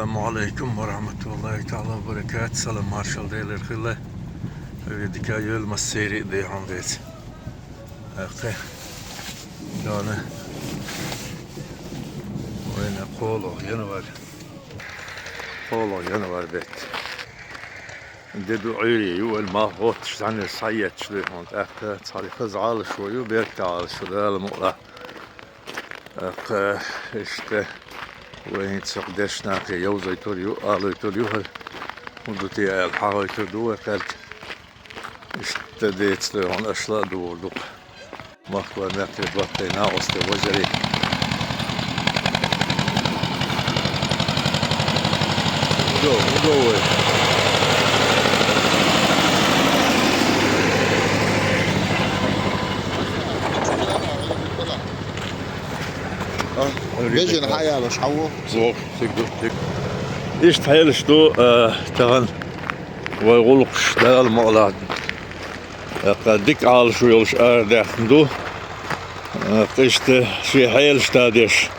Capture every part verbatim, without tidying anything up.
Ассаламу Ӏалайкум ва рахьматуллахӀи таӀала ва баракатух. Салам-маршалла Делера хуьлда. Хьоме дика йойла массеран а дехьа веза. Ахкхе. Шуна. Вайна кхоалгӀа январь. КхоалгӀа январь бетта. Де ду, Ӏуьйре ю, вай малх гӀотташ, цхьаннера схьаетташ ду хьуна. ТӀаккха цхьа хаза Ӏалашо ю, беркате Ӏалашо, Дала мукъалахь. ТӀаккха иштта вай хӀинца хӀокху дешна нахе йовзуьйтур ю, алуьйтур ю хӀара. ХӀун ду те аьлла, хьахойтур ду вай кхаьрга. Иштта деций хьуна, аша ла а духур ду-кх. Махкара мехкарий, баттарий, накъостий, вежарий. Удо, удо вай. А, бежана хьаялош хьан ву? Вов, стиг ду, стиг. Иштта хьелаш ду, а, тахана вай гӀуллакхаш, Дала мукъалахь. ТӀаккха дика Ӏалашо йолуш арадаьккхина ду. ТӀаккха иштта шен хьелаш тадеш,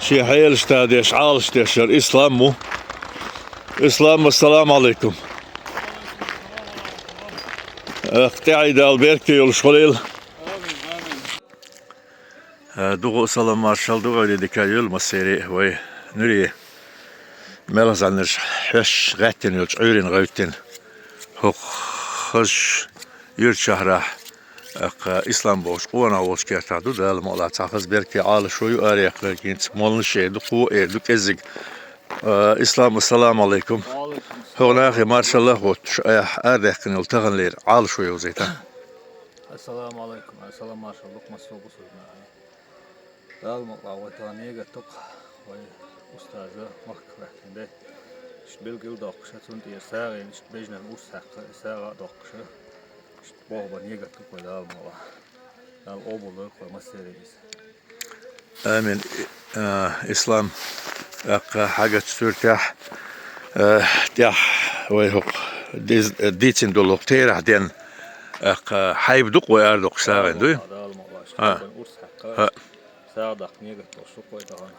шен хьелаш тадеш, Ӏалашдеш яра Ислам ву. Ислам, ассаламу Ӏалайкум. ТӀаьхье Дала беркате йолуш хуьлийла. Э, дукха салам-маршалла ду, Ӏуьйре дика йойла массеран а вай нуьре. Мел хазаннарш хьоьшуш гӀаьттина йолчу Ӏуьйрана гӀевттина. ХӀокху хазачу юьртахь, тӀаккха Ислам бохучу къонах волчу кертахь ду, Дала мукъалахь, цхьа хаза беркате Ӏалашо ю, араяккхинарг хӀинца молланаш а эр ду, кхо а эр ду, кӀеззиг. Э, Ислам, ассаламу Ӏалайкум. Ва Ӏалайкум ассалам. ХӀокху нахе маршалла а хоттуш, айхьа арадаьккхина йолу таханлера Ӏалашо йовзуьйтахь. Ассаламу Ӏалайкум, салам-маршалла ду-кх массо а бусулба нахана. Дала мукъалахь, вай тахана егатду-кх, вай устаза махках ваьккхина де. Иштта билгал а доккхуша, цунна тӀера сагӀина, иштта бежанан урс хьаькхна, и сагӀа а доккхуша. Иштта болх бан егатду-кх вай, Дала мукъалахь. Дала къобалдойла-кх вай массеран иза. Амин. А, Ислам, тӀаккха хьагатчу суьртехь, а, тӀехь вай хӀокху диз-, дийцина долу хӀокху терахь денна, тӀаккха хьайба ду-кх вай арадоккхуш сагӀина, дуй? Дала мукъалахь, Дала мукъалахь, хьайбан урс хьаькхна. ХӀаъ. СагӀа даккха негатдолуш ду-кх вай тахана.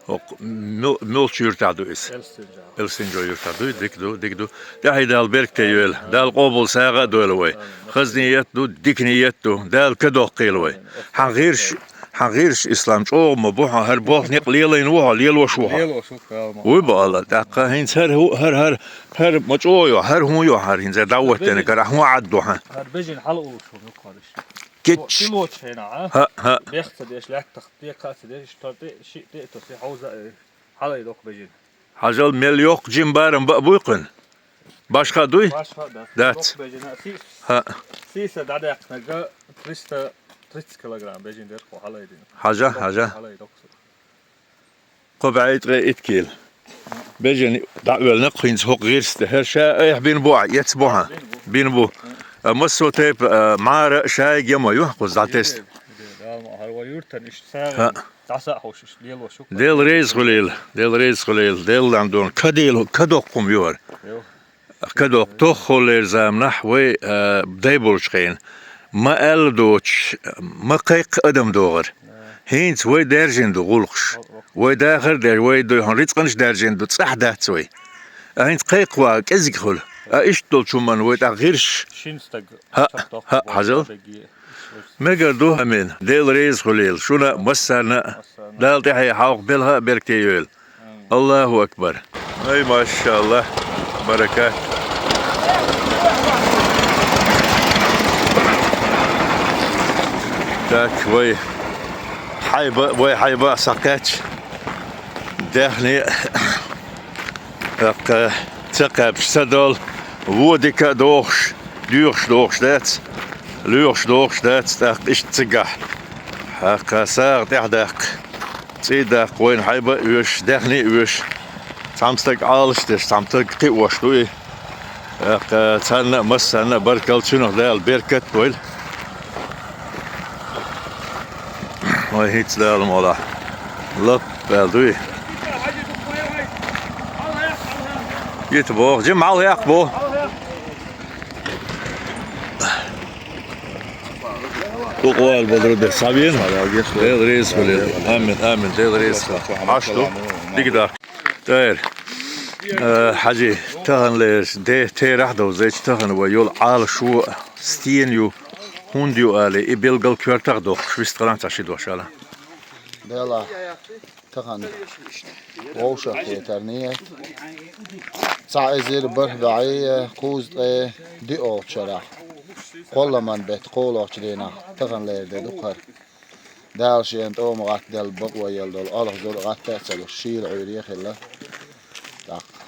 ХӀокху мил-, муьлхачу юьртахь ду иза? Элстинжа. Элстинжа юьртахь дуй? Дика ду, дика ду. ТӀаьхье Дала беркате йойла. Дала къобал сагӀа а дойла вай. Хаза ниет ду, дика ниет ду. Дала ка доккхийла вай. Хьан гӀирс, хьан гӀирс, Ислам, чӀогӀа ма бу хьан, хӀара болх некъ лелийна ву хьо, лелош ву хьо. Лелош ву хьо, Дала мукъалахь. Вуй бу аьлла, тӀаккха хӀинца хӀара хӀу-, хӀара, хӀара, хӀара ма чӀогӀа ю, хӀара хӀун ю хӀара хӀинца дӀа а веттина, хӀара хӀун Ӏад ду хьан? ХӀара бежана хьала уллуш ву хӀара иштта. Кечч. Тилочу хенахь, а? ХӀаъ, хӀаъ. Бехк ца деш, лаьттах тӀе кхаъ ца деш, тӀе шиъ тӀе а тосий, хьовза а, э, хьалай доккху бежана. Хьажал, мел йоккха жима барам баа буй кхуьнан? Башха дуй? Башха а дац. Дац. Доккху бежана, сий-, хӀаъ, сийсара дӀадаьккхинарг триста тридцать килограмм бежана дара кху хьалай дина. Хьажа, хьажа. Хьалай доккху. Кхо бӀе ткъе итт кила. Бежана дӀа а воьллина кху хӀинца хӀокху гӀирс тӀе. ХӀара ша айхьа бина бу ахь, эцна бу хьан? Бина бу. А массо а тайпа, а, мӀара а, шайга а ма ю кхуза дӀатесна. ХӀара вай юьртана иштта сагӀина дӀаса а хьуш, иштта лелош ю-кх. Дела реза хуьлийла, Дела реза хуьлийла, Делан лам дона. Ка дела, ка доккху хӀума ю хӀара. Ка доккху, тоххаллера заманахь вай, а, дай болчу хенахь, ма аьлла доцуш, ма кхайкха адам догӀура. ХӀинца вай даьржина ду гӀуллакхаш. Вай дахар а даьржина, вай дуьхьал рицкъанаш а даьржина ду, цӀахь дац вай. А хӀинца кхайкха вагӀа кӀезиг хуьлу. А иштта долчу хӀуманна вай тӀаккха гӀирсаш. Шина стаг. ХӀаъ, хӀаъ, хьажал. Мегар ду, амин. Дела реза хуьлийла шуна а, массарна а. Дала тӀаьхье хьалха белха а беркате йойла. АллахӀу акбар! Ай, машаллахӀ! Баракат! Так, вай хьайба, вай хьайба а схьакхаьчча, даьхни а, тӀаккха ца кхаьбча ца долу, вон дика а дохуш, доьхуш дохуш дац, лоьхуш дохуш дац, тӀаккха иштта цигахь. ТӀаккха сагӀа тӀаьхьадаккха. ЦӀий даккха вайна хьайба а оьшуш, даьхни а оьшуш. Цхьана стаг Ӏалашдеш, цхьана стаг кхиош ду и. ТӀаккха царна а, массарна а баркалла, цуьнах Дала беркат а бойла. Вай хӀинца Дала мукъалахь лап аьлла дуй. Йита боху, жима хьалха яккха боху. Дукха вала бадар де схьавеана. Дела реза хуьлийла. Амин, амин. Дела реза хуьлийла. Хьашт ду. Дика даккха. ТӀера. Э, Хьажи, таханлерча де терахь довзийча, тахан вай йолу Ӏалашо а, стена ю, хӀунда ю алий, и билггал коьртах а доккхуш, вистхиланца ши дош ала. Делахь, тахана вовшахкхетар нийят. Цхьа эзар бархӀ бӀе кхузткъе диъолчу шарахь, кхолламан беттан кхоалгӀачу дийнахь, таханлера де ду-кх хӀара. Дала Шена тӀома гӀаттаделла бакъо елла долу олхазар гӀатта а ца луш, шийла Ӏуьйре а хилла. ТӀаккха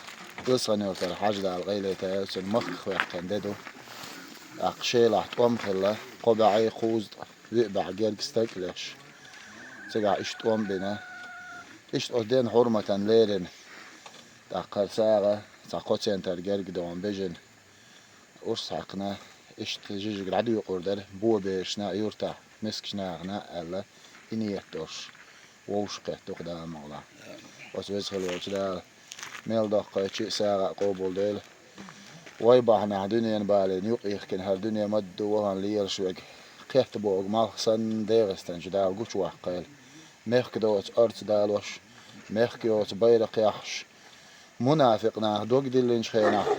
Илсхан-Юьртара Хьажа, Дала къайле тӀе а йойла цуьнан, махках ваьккхина де ду. ТӀаккха Шелахь тӀом а хилла, кхо бӀе кхузткъе виъ бӀе герга стаг а леш, цигахь иштта тӀом а бина. Иштта оцу ден хьурматан лерина, тӀаккха хӀара сагӀа цхьа кхо центнер герга догӀун бежана урс хьаькхна, иштта жижиг дӀадоькъур дара, бо берашна а, юьртахь мискачу нахана а аьлла, и нийят долуш вовшахкхетта ду-кх, Дала мукъ лахь. Оцу Веза хила волчу Дала мел доккхуьйту шиъ сагӀа а къобалдойла. Вай бахьанехь дуьненан балийна юкъ йихкина хӀара дуьне ма-дду вахана лелаш верг, кхетта богӀу малх санна, ДегӀастанчу Дала гучуваккхийла. Мехкан доцу орца далош, мехкан йоцу байракх яхьаш, мунафикъ наха дог диллинчу хенахь,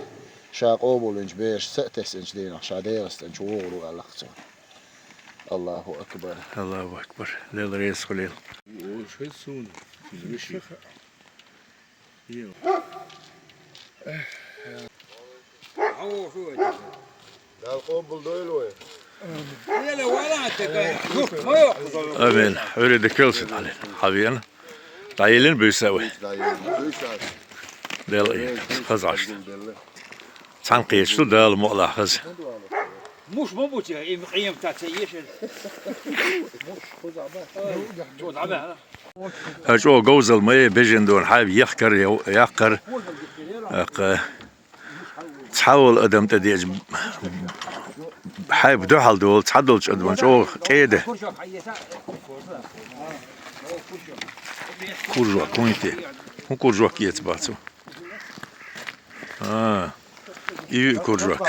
ша къобалвинчу бераш са а тесинчу дийнахь, ша ДегӀастан чу вогӀур ву аьлла-кх цо. Аллаху акбар. Аллаху акбар. Дела реза хуьлийла. Дала къобалдойла вай. Амин. Ӏуьйре дика йойла шуна, Ӏалин. Хьан вена? ДӀаеллина буьйса вай? Дела, хаза Ӏаш. Цхьаьна кхеташ ду, Дала мукъ лахь, хаза. Муш ма бу те, им къематаца ешар. Муш кхузахь бац. Цо дӀабаьхьна. ХӀара чӀогӀа говзалла ма яй, бежана дона хьайба яхкар, я-, яккхар. ТӀаккха цхьа волу адам тӀедеъча, хьайба дуьхьал долу, цхьадолчу адаман чӀогӀа къеда. Куржок хӀун те? ХӀун куржок эца бац ву? А, и юьйу куржок.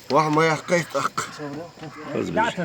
Ваха ма яхкхай тӀаккха. Хаза беза.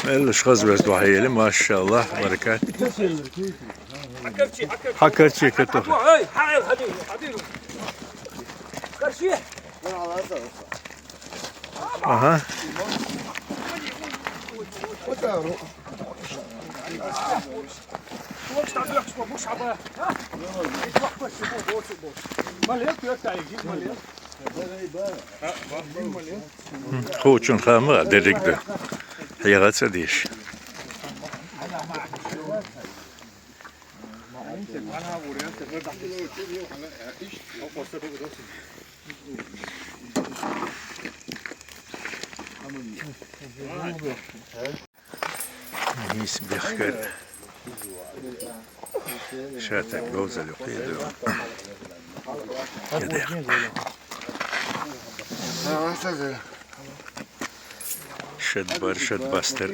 Меллаш хаза верг вахьийла, машаллахӀ, баракат. Хьан карчий, катох. Ага. Хучун хама дерриг ду. Хьега ца деш. ХӀинца бехкар. Ша тӀе говзалла кхийдо. Шадбар, шадбастар.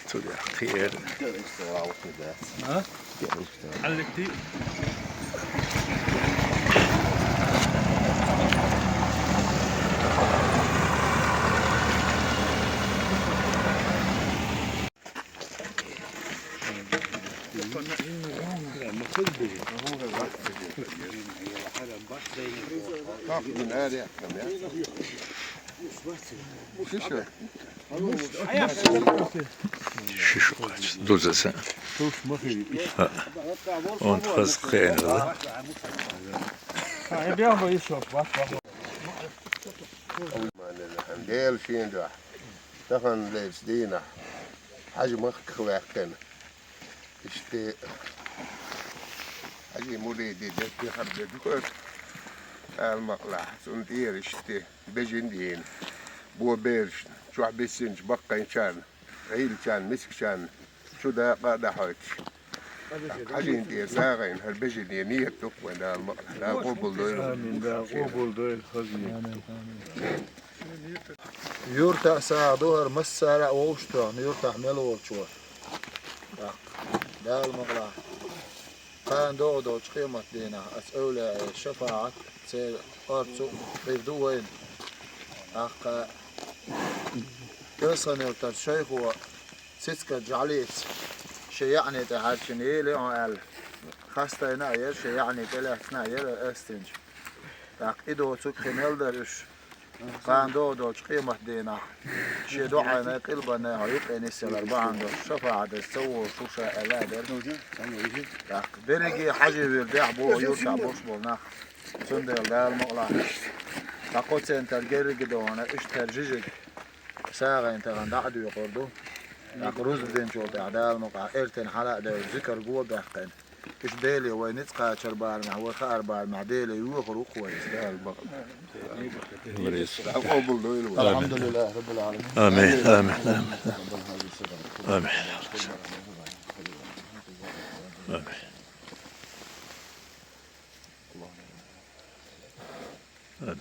Цу дехьа кхиэр. А? Хьаллакти. Шишо кхач, дузаса. Ха. Он хаз кхенала. Дел шин да. Тахан лез дина. Хьажи махка ваьккхина. Иштта Хьажи муриди дерти хьарбе духар. Ала мукъалахь, цунна тӀера иштта бежан дийна. Бо берашна, чохь биссинчу баккхайчарна, гӀийлачарна, мискачарна, чу дакъа а дахьойтуш. Хьажин тӀера сагӀина хӀара бежан дийна нийят дукха вайн Дала мукъалахь. Дала къобал дойла. Амин, Дала къобал дойла, хазна. Юртахь сагӀа ду хӀара массара а вовшахтоьхна, юртахь мел волчо. ТӀаккха, Дала мукъалахь, кхана догӀу долчу къематдийнахь аса эвлаяийн шафаӀат, церан орцу а хир ду вайна. ТӀаккха, Кесханевтар шайхо цицка жӀалица шен яӀни тӀе хьаьрчина йийла хьо аьлла, хастийна а яра, шен яӀни тӀелаьцна а яра астинчу. ТӀаккха и доцург кхин мел дара уьш. Кхана догӀу долчу къематдийнахь шен доӀанна, къилбанна хьо юкъе нисъялар бахьана долуш, шафаӀатаца ца волуш ву ша аьлла а дара. ТӀаккха берриге хьажи вирдехь боху юртахь болуш болу нах. Цундела Дала мукъалахь, цхьа кхо центр герриге догӀана, иштта хӀара жижиг сагӀина тахана дӀа а доькъур ду. ТӀаккха рузба динчул тӀаьхьа Дала мукъалахь, эртина хьала а девлла, зикар го а баьккхина. Уьш Деле вай ницкъ кхачар барамехь, вай хаар барамехь Деле йохур ву-кх вай иза. Дала бакъ. Амин. Амин, амин, амин. Амин. Амин. Амин.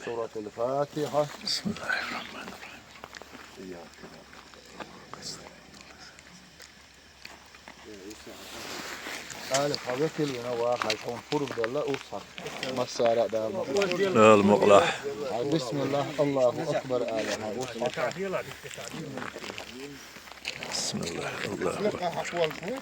Суратул Фатиха. Бисмиллахир Рахманир Рахим. Ийяка нагӀбуду ва ийяка настаӀин. Алиф хьан векал вина ваха, хьайн пурба делла, урс хьан. Массара а Дала. Дала мукъалахь. Хьайн бисмиллах, Аллаху акбар ала, хьайн урс хьан. Бисмиллах, Аллаху акбар.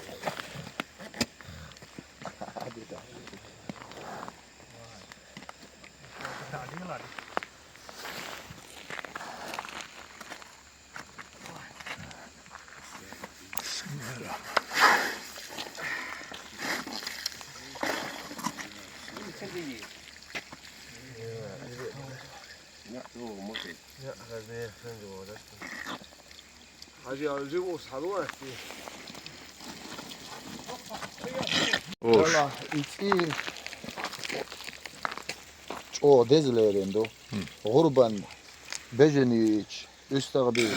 Хьажа, жив ус хьалуо ас те? Ош. Валлахь, и цӀий чӀогӀа деза лерина ду. ГӀурбан бежан йийча, уьстагӀ бийча.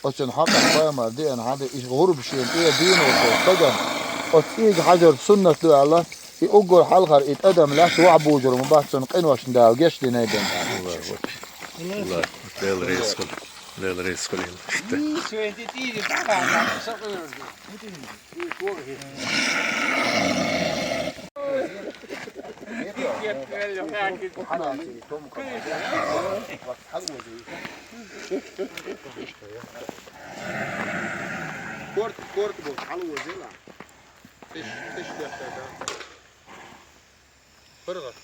Оцун хьакъахь пайхамар деана хьан де, и гӀурба шена тӀера дийна волчу стагана оцу цӀийга хьажар суннат ду аьлла, и уггар хьалхара и тӀадам лаьцна вахьа бужур ма бац, цунна къиношна Дала гечдина бен. Аллаху акбар. Аллаху акбар. Дела реза хуьлда. Дела реза хуьлда. Корта, корта боху, хьалавозийла. Тиш, тиш бехке дац. ПаргӀат.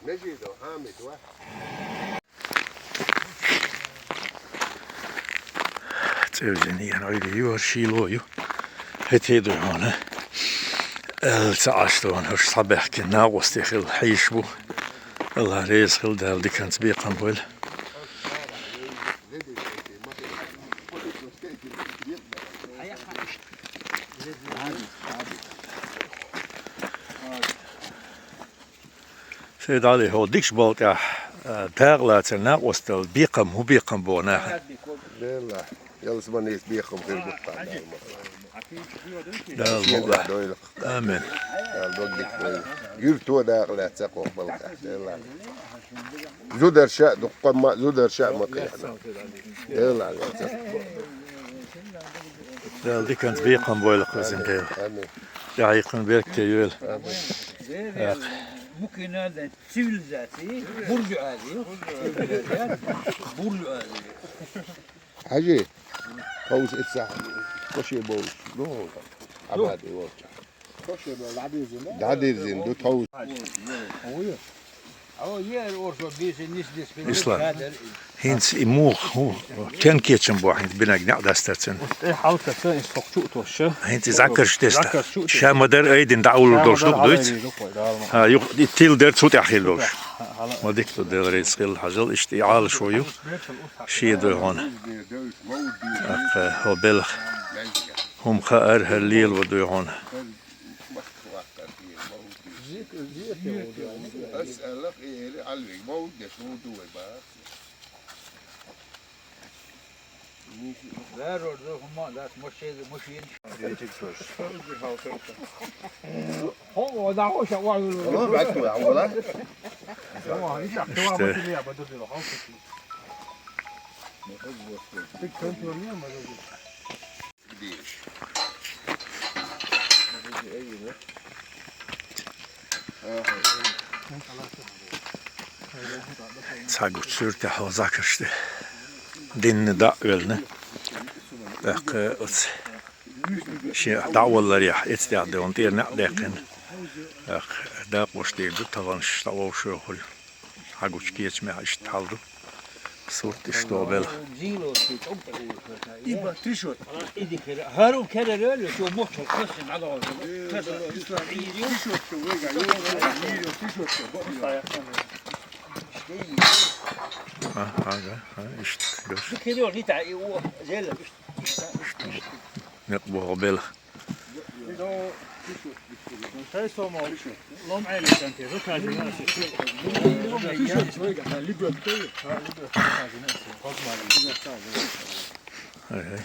Межидов Хьамид ва. ЦӀе вижина еана Ӏуьйре ю, хӀара шийла ю. ХӀетте а ду хьуна. Аьлла ца Ӏаш ду хьуна, хӀорш схьабаьхкина накъостий хила хьийзаш бу. Аллах реза хила, Дала диканца бекхам бойла. Сайд-Ӏали, хьо дикачу балха тӀехь А, дакъа лацар накъостал бекхам, хӀун бекхам боху наха? Делла. Ялсаманица бекхам хир бу тхан Дала. Дала Шен мукъ лахь. Дойла. Амин. Дала дог дика дойла. Юьрто дакъа лаьцна кху балха. Делла. Зударша а дуккха ма, зударша а ма кхехьна. Делла. Дала диканца бекхам бойла кхузахь Дела. Амин. ТӀаьхьа йикхина беркате йойла. Амин. Мукина да цивилизация, буржуазия, цивилизация, буржуазия. Хьажи, хьовса, итт сахь кхоше бовлуш ду хьуна, Ӏабаде волчохь. Кхоше бовлуш дӀадирзина, да? ДӀадирзина ду тховса. Ой, ой. Ой, е оршо бийса нис дис хила Ислам. Хадер. ХӀинца и муха, хӀу, стен кечам боху хӀинца бинарг неӀ дастарцина? Ус тӀе хьалкаца, ис хӀокху чу а тосша. ХӀинца иза Ӏакарш теста. Ӏакарш чу а теста. Ша ма-дарра айдина дӀаулур долуш ду-кх, дуьйцу? Ша ма-дарра хьалайдина ду-кх, Дала ма. ХӀа, юха, и тила дерг цу тӀехь хир долуш. Ма дика ду, Дела реза хила хьажал, иштта и Ӏалашо ю. Шен дуй хьуна. ТӀаккха хӀо белха. ХӀума хаьара, хӀара лело дуй хьуна. Ас аьлла, кхиэри Ӏалвиг, ма ву деш, ву ду вай бац. Варрор ду хӀумма а дац, машен, машен. Хьо, о, да, хьо, ша, ва, ва, ва. Ва, ва, ва, ва. Иштта. Цхьа гуч суьртехь хьо закарш де. Динна дӀа а велна. ТӀаккха оцу шен дӀа а валларехь, эцу тӀехь девна, тӀера неӀ а даьккхина. ТӀаккха дакъош дийр ду, таханаш дӀавовшахуьлу. Хьан гучу кечамехь иштта хьал ду. Сурт иштта бела. А, ага, а, иштта, гаш. Некъ боху бела. Ай, ай.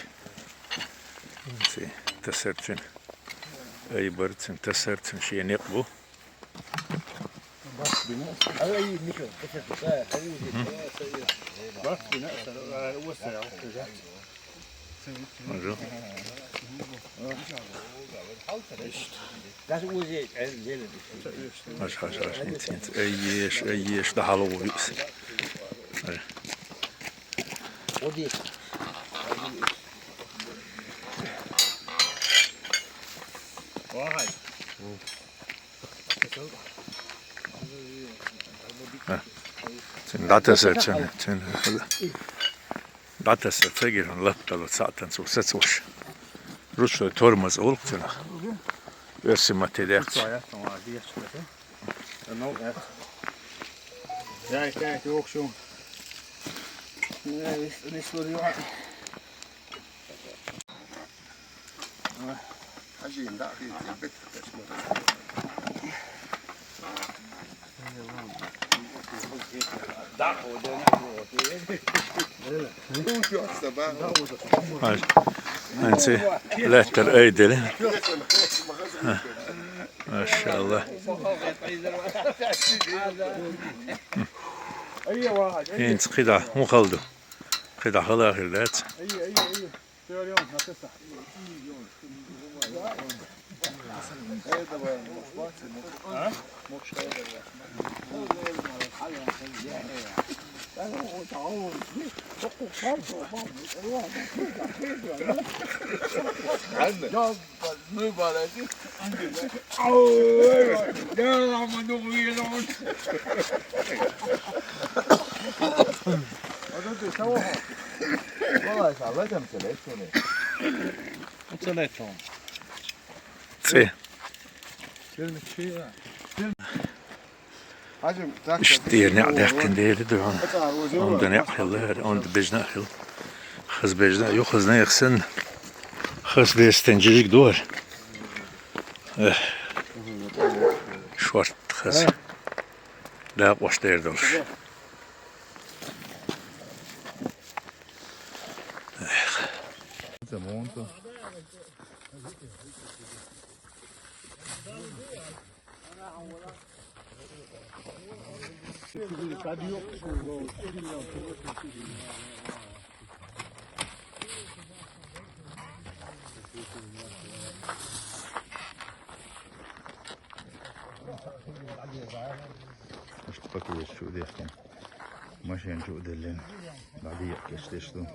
Ци тасарцин. Ай, барцин, тасарцин шен некъ бу. Хьажа. Хьажа, хьажа, хьажа, хьажа. Ай, еш, ай, еш, дӀахьало ву юкъ. Ай. Цуьнан дӀатаса, цуьнан, цуьнан дӀатаса ца гира, лап дало цхьаъ тан цо сацош. Ручной тормоз олу цунах. Оьрсийн матте дехча. Ай, ай, ци лаьттара айделла. Машалла. ХӀинца кхидӀа хӀун хала ду? КхидӀа хала хир дац? Ци. Иштта тӀера неӀ даьккхина дели ду хьуна. Онда неӀ хилла хӀара, онда бежна а хилла. Хаза бежна а ю, хаза нехан санна. Хаза бестан жижиг ду хӀара. Эх. Шорт хаза. Дакъош дер долуш. Monta. Ишт пакет чу дехтен. Машин чу делен. Лади я кештеш ту.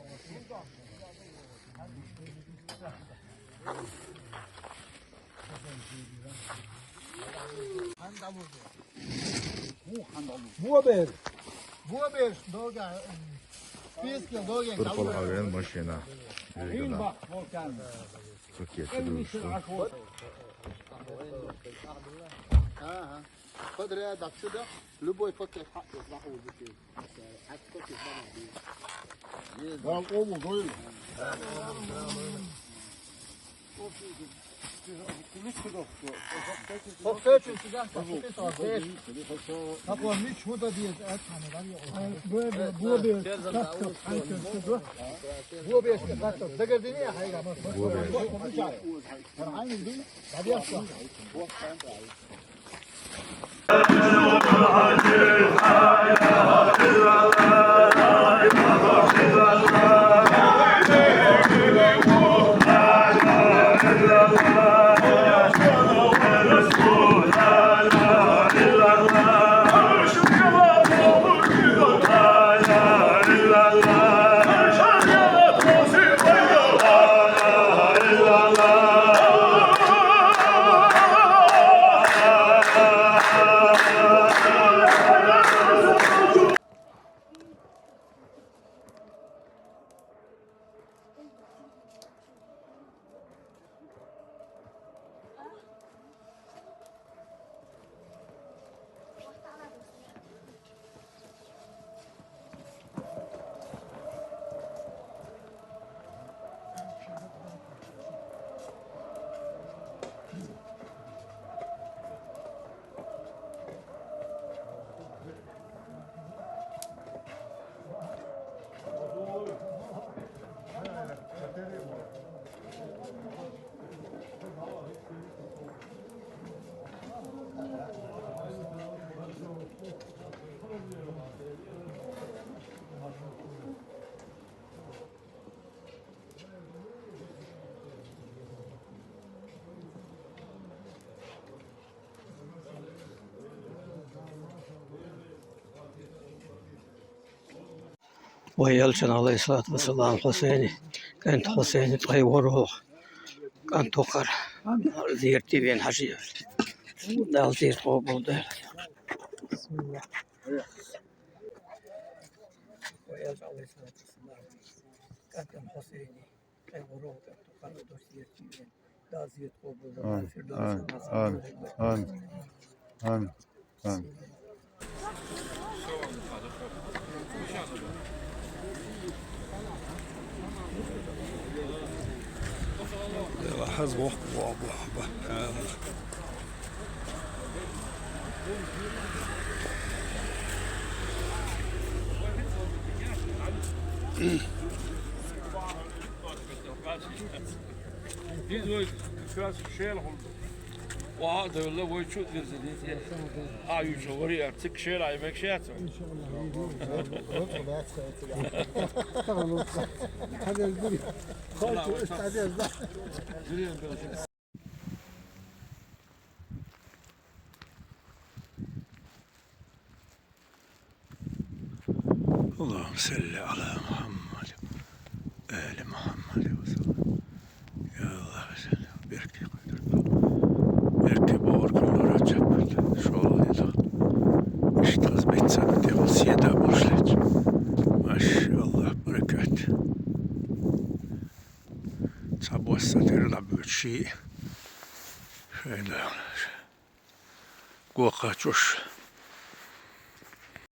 Буа бер. Буа бер долга. Списке долга. Пурпал авен машина. Ин бах, Волкан. Пакет. Ага. Подряд, отсюда. Любой пакет. Вам обувь, доили? Покажи сюда, посмотри, что здесь. Такой меч, вот здесь, это, там, да, Бобе, Бобе, Бобе, Бобе, Бобе, Вай элчан, алайгьиссалату вассалам, Хьусайни, кӀант Хьусайни тӀай ворхӀ кӀант тухар. Зиярте вен хьажи. Дала зиярт къобалдойла. Бисмилла. Вай элчан, алайгьиссалату вассалам, кӀант Хьусайни. Амин, амин, амин, амин, амин. Биз вай как раз шел хӀама. Ва девла вай чу дирзидис. А юча вари ар цик шел ай мекшац. اللهم صل على محمد وآل محمد وسلم. Я Аллагь, беркат къайдар. Беркат бовар куллара чаппат. Шолайла. Иштаз бетсана тегъал седа бушлет. Машаллагь, беркат. Цабуасса тирла бучи. Шайла. Гокъа чуш.